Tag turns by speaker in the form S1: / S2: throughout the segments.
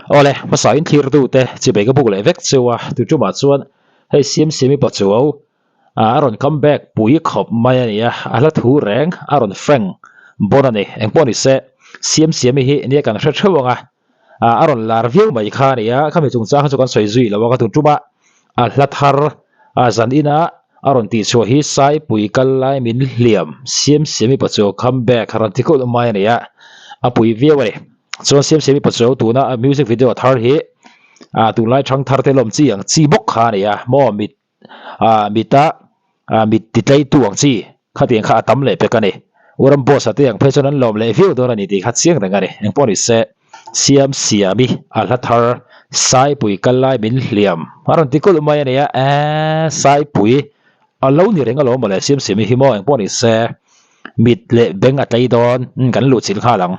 S1: Awle, hmasa in thlir tu te chibei ka buk leh vek cheu a, tu tumah chuan hei Siamsiami Pachuau a rawn come back pui khawp mai a ni a, a hla thu reng a rawn frank bawn a ni. Engpawh ni se, Siamsiami hi nia kan hre theuh ang a, a rawn lar viau mai kha a ni a, khami chungchang kha chu kan sawi zui lo a, ka tun tumah a hla thar zan ina a rawn tihchhuah hi Saipui kal lai min hliam Siamsiami Pachuau come back a rawn ti kulh mai a ni a, a pui viau a ni. Chuan Siamsiami Pachuau tuna a music video thar hi tunlai thang thar te lawm chi ang chi bawk kha a ni a, maw mit mita mit ti tleitu ang chi khatiang kha a tam leh pek a ni. U Ramboss-a te ang phei chuan an lawm leh viau dawn a ni tih kha chiang reng a ni. Engpawh ni se, Siamsiami a hla thar Saipui kal lai min hliam a rawn ti kulh mai a ni a, eeh Saipui a lo ni reng alawm mawle Siamsiami hi maw engpawh ni se mit leh beng a tlei dawn kan luhchilh nghal ang.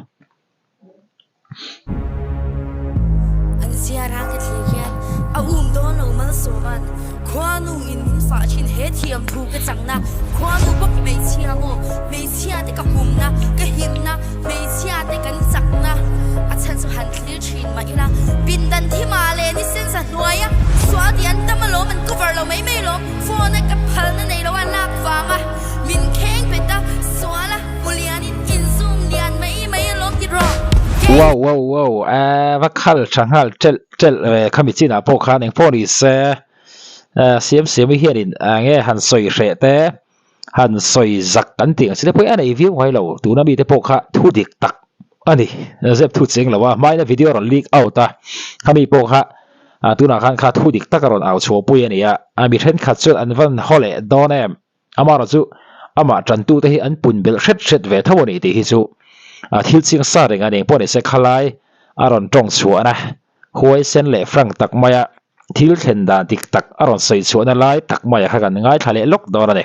S2: An ziara ka thlir hian a um dawn lo Malsawma'n khuanu in min fah thin he thiam thu ka changna khuanu bawk hmeichhia maw hmeichhia te ka pumna ka himna hmeichhia te kan chakna a chhan chu han thlir thin mah ila pindan thima leh ni sensa hnuaia sual tih an tam alawm an cover lo mai mai lawm phone a ka phalna nei lo a lak vanga min kheng bet a sual a
S1: Wow wow wow eh va khal tha nghal telh telh ve khami chinah pawh khan eng pawh ni se eh siam siam hi hianin eng nge han sawi hreh te han sawi zak kan tih ang chi te pawh hi a nei viau ngai lo tuna mite pawh kha thu dik tak a ni zep thu cheng lo a hmaina video a rawn leak out a khami pawh kha ah tunah khan kha thu dik tak a rawn au chhuah pui a ni a a mi thenkhat chuan an van haw leh dawn em. Amaherawh chu amah tantute hi an pun belh hret hret ve tho a ni tih hi chu thil chiang sa reng a ni. Engpawh ni se khalai a rawn tawng chhuahna huaisen leh frank tak maia thil thlen dan dik tak a rawn sawi chhuahna lai tak maia kha kan ngaithla leh lawk dawn a ni.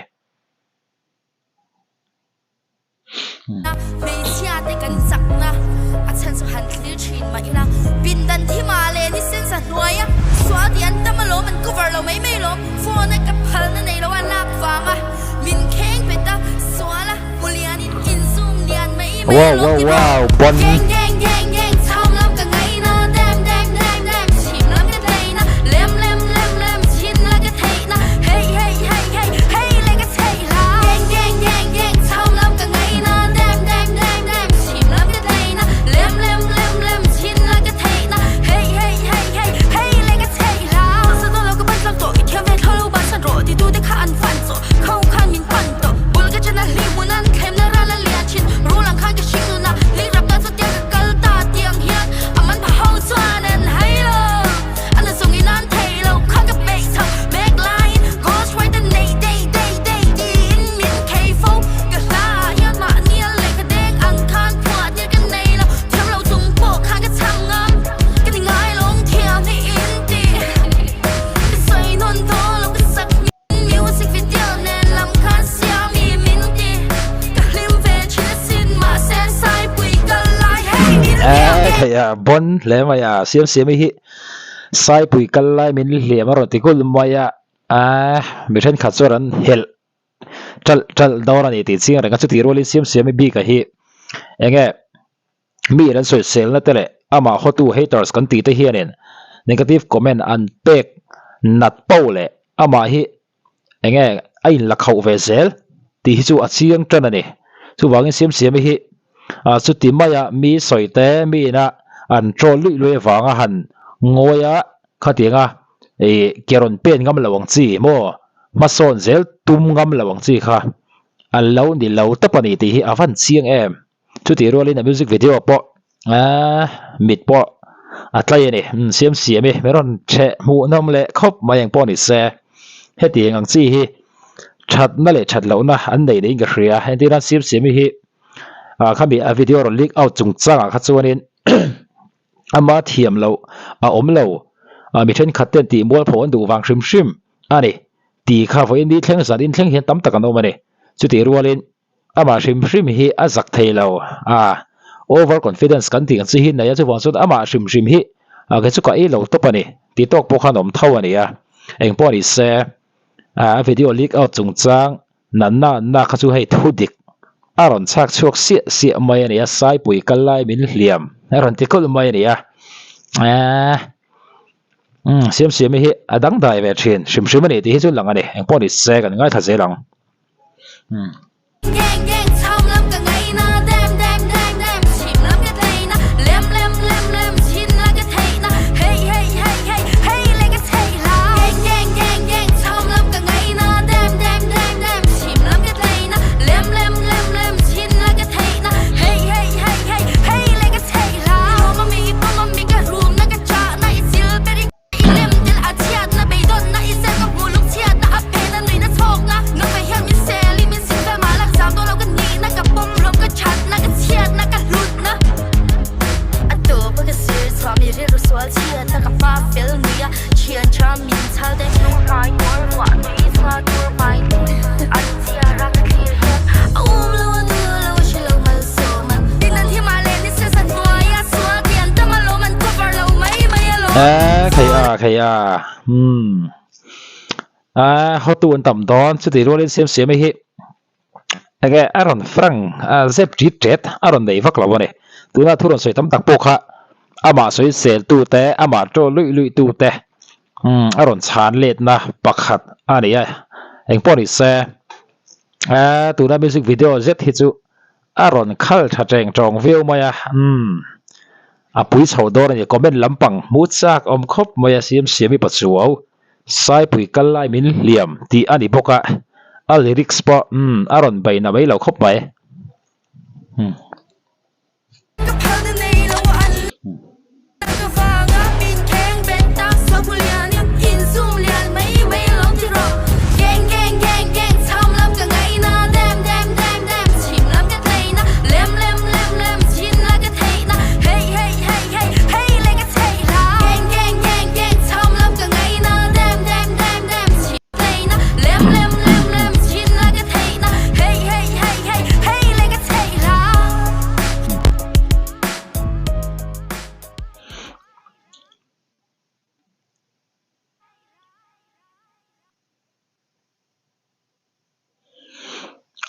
S2: Hmeichhia te kan chakna a chhan chu han thlir thin mah ila pindan thima leh ni sensa hnuaia sual tih an tam alawm an cover lo mai mai lawm phone a ka phalna nei lo a lak vanga min kheng bet a sual a hmu lian in in zoom lian mai mai
S1: Wow
S2: alawm
S1: wow
S2: ti rawh
S1: wow bon
S2: Gang gang gang gang chham lam ka ngaina dem dem dem dem chhim lam ka tleina lem lem lem lem chhin la ka theihna hey hey hey hey hey le ka chheih
S1: Theih a bon hle mai a Siamsiami hi Saipui kal lai min hliam a rawn ti kulh mai a. Aaa mi thenkhat chuan an helh ṭalh ṭalh dawn a ni tih chiang reng a, chutih rualin Siamsiami bika hi eng nge mi in an sawiselna te leh amah hawtu haters kan tih te hianin negative comment an pek nat poh leh amah hi eng nge a inla khauh ve zel tih hi chu a chiang ṭan a ni. Chuvangin Siamsiami hi chuti maia mi sawi te mi ina an troll luih luih avanga han ngawi a khatianga ih ke rawn pen ngam lo ang chi maw hmasawn zel tum ngam lo ang chi kha a lo ni lo tawp a ni tih hi a van chiang em. Chutih rualin a music video pawh aaa mit pawh a tlai a ni siam siam i min rawn chheh hmuhnawm leh khawp mai ang pawh ni se hetiang ang chi hi thatna leh that lohna an nei niin ka hria entirna siam siam i hi ah khami a video rawn leak out chungchangah kha chuanin ama thiam loh a awm lo ah mi thenkhat ten tih mualpho an duh vang hrim hrim a ni tih kha vawiin ni thleng zan in thleng hian tam tak an awm a ni chutih rualin amah hrim hrim hi a zak thei lo a over confidence kan tih ang chi hi nei a chuvang chuan amah hrim hrim hi ah kei chu ka ei lo tawp a ni tih tawk pawh khan awm tho a ni a engpawh ni se ah a video leak out chungchang Natna na kha chu hei thu dik a rawn chhak chhuak siah siah mai a ni a, Saipui kal lai min hliam a rawn ti kulh mai a ni a. Eeh umm Siamsiami hi a dangdai ve thin hrim hrim a ni tih hi chu lang a ni engpawh ni se kan ngaithla zel ang umm. Eee khei a khei a umm a hotu an tam dawn chutih rualin Siamsiami hi enge a rawn frank a zep ṭit ṭet a rawn nei vak lo a ni tuna thu rawn sawi tam tak pawh kha amah sawi sel tu te amah ṭaw luih luih tu te umm a rawn chhan letna pakhat a ni a engpawh ni se eee tuna music video zet hi chu A rawn khal tha teng tawng viau mai a, umm a pui chho dawn a ni, comment lampang hmu chak awm khawp mai a Siamsiami Pachuau, Saipui kal lai min hliam tih a ni bawk a, a lyrics pawh umm a rawn bei na mai lo khawp mai. Umm.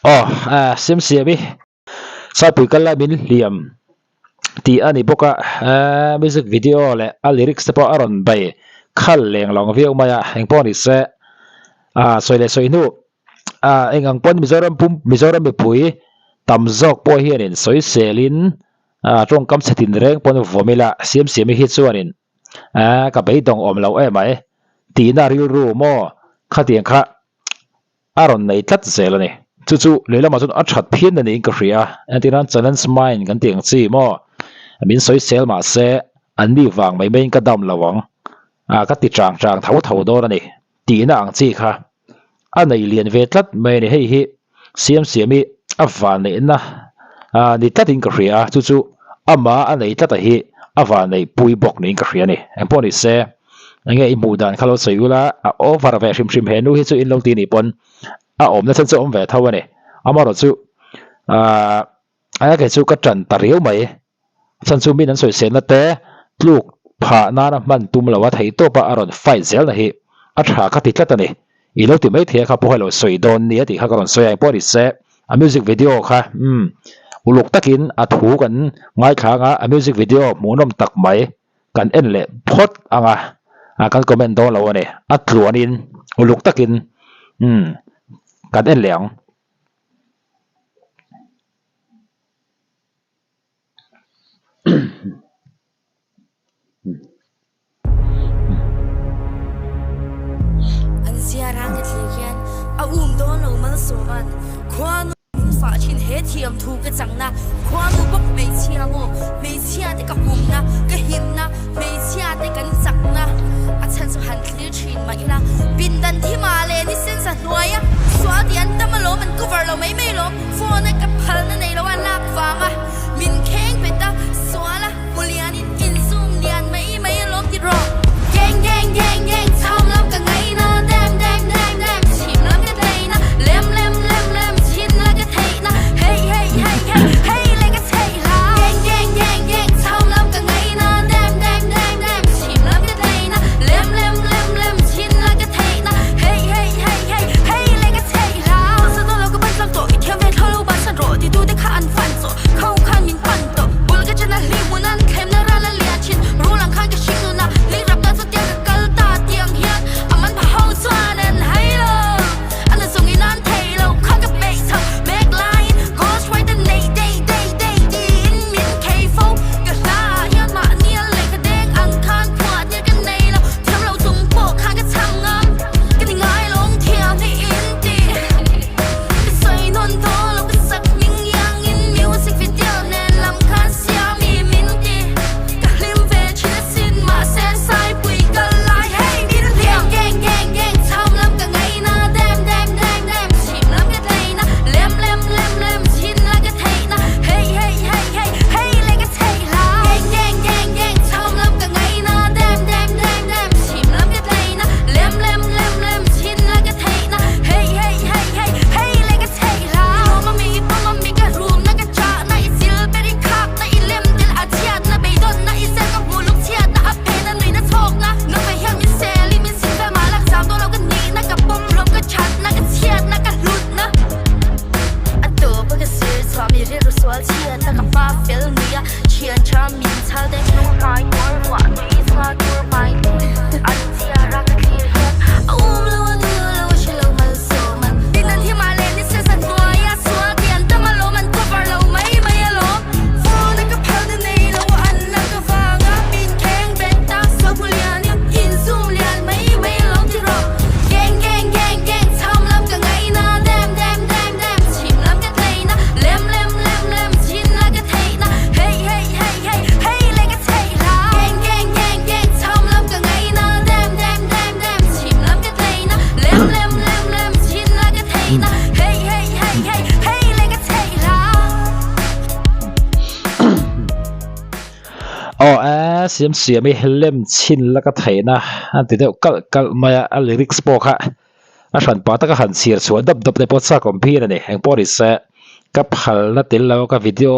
S1: Aw ah Siamsiami Saipui kal lai min hliam tih a ni bawk a ah music video leh a lyrics te pawh a rawn bei khal leng lawng viau mai a engpawh ni se ah sawi leh sawi hnu ah eng ang pawn Mizoram pum Mizoram mipui tam zawk pawh hianin sawi selin ah tawngkam chhe tin reng pawn vawm ila Siamsiami hi chuanin ah ka beidawng awm lo em mai tihna rilru maw khatiang kha a rawn nei tlat zel a ni. Chu chu lehlamah chuan a that phian a niin ka hria a, entirnan challenge mind kan tih ang chi maw min sawi sel mah se an mi vang mai maiin ka dam lo ang a ka ti chang chang tho tho dawn a ni tihna ang chi kha a nei lian ve tlat mai a ni. Hei hi Siamsiami a vanneihna ni tlatin ka hria a, chu chu ama a nei tlata hi a vanneih pui bawk niin ka hria a ni. Engpawh ni se, enge i hmuh dan kha lo sawi ula, a over ve hrim hrim he nu hi chu in lo ti nih pawn a awmna chhan chu a awm ve tho a ni. Amaherawhchu ahh a kei chu ka ṭan ta riau mai. Chhan chu min an sawiselna te tluk phah nana hman tum lo a thei tawp a a rawn fight zel na hi a tha ka ti tlat a ni. I lo ti mai thei a kha pawh a lo sawi dawn ni a tih kha ka rawn sawi a engpawh ni se a music video kha umm uluk takin a thu kan ngaithla anga a music video hmuhnawm tak mai kan en leh phawt anga a kan comment dawn lo a ni a tluanin uluk takin umm kan en leh ang.
S2: An zia rang ka thlir hian a um dawn lo Malsawma'n khuanu min fah thin he thiam thu ka changna khuanu bawk hmeichhia maw hmeichhia te ka humna ka himna hmeichhia te kan chakna a chhan chu han thlir thin mah ila pindan thimah leh ni sensa hnuaia sual tih an tam alawm an cover lo mai mai alawm. Phone a ka phalna nei lo a lak vanga min kheng bet a, sual a hmu lian in in zoom lian mai mai alawm ti rawh. Gang gang gang gang chham lam ka ngaina dam dam dam dam chhim lam ka tleina lem lem lem lem chhin la ka theihna hey hey hey hey hey le ka chheih la. Gang gang gang gang chham lam ka ngaina dam dam.
S1: Siam siam i lem chhin la ka theihna a ti deuh kalh kalh mai a, a lyrics pawh kha a hran pah taka han chhiar chhuah dap dap te pawh chak awm phian a ni. Engpawh ni se ka phalna tel lo ka video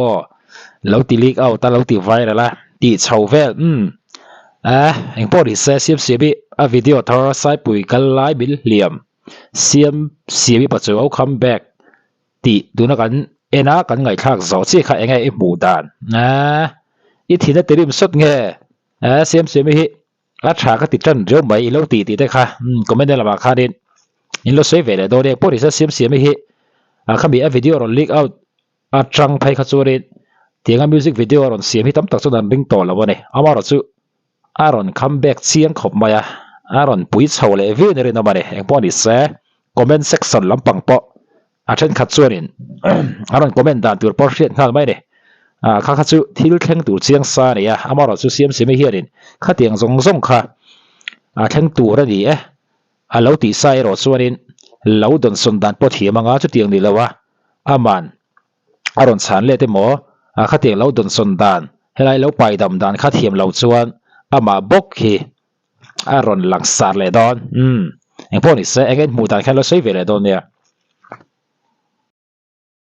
S1: lo ti leak out a lo ti viral a tih chho vel umm eh engpawh ni se Siam siam i a video thar Saipui kal lai min hliam Siam siam i pachu au come back tih tuna kan en a kan ngaihthlak zawh chiah kha enge i hmuh dan eh i thin a ti rim sawt nge eh siam siam hi a tha ka ti tan riau mai i lo tih tih te kha umm comment na lamah khanin in lo sawi ve leh dawn e pawh nise siam siam hi a khami a video rawn leak out atang phei kha chuanin tianga music video rawn siam hi tam tak chuan an ring tawh lo a ni amaherawhchu A rawn come back chiang khawp mai a, a rawn pui chho leh viau ni rinawm a ni. Engpawh ni se, comment section lampang pawh a thenkhat chuanin a rawn comment dan tur pawh hriat nghal mai a ni. Ah kha kha chu thil thleng tur chiang sa a ni a, amaherawh chu Siamsiami hianin khatiang zawng zawng kha a thleng tur a ni e, a lo tih sa erawh chuanin lo dawnsawn dan pawh thiam anga chutiang ni lo a, aman a rawn chhan let emaw a khatiang lo dawnsawn dan helai lo pai dam dan kha thiam lo chuan amah bawk hi a rawn lang sar leh dawn umm engpawh ni se eng en hmuh dan khan lo sawi ve leh dawn nia.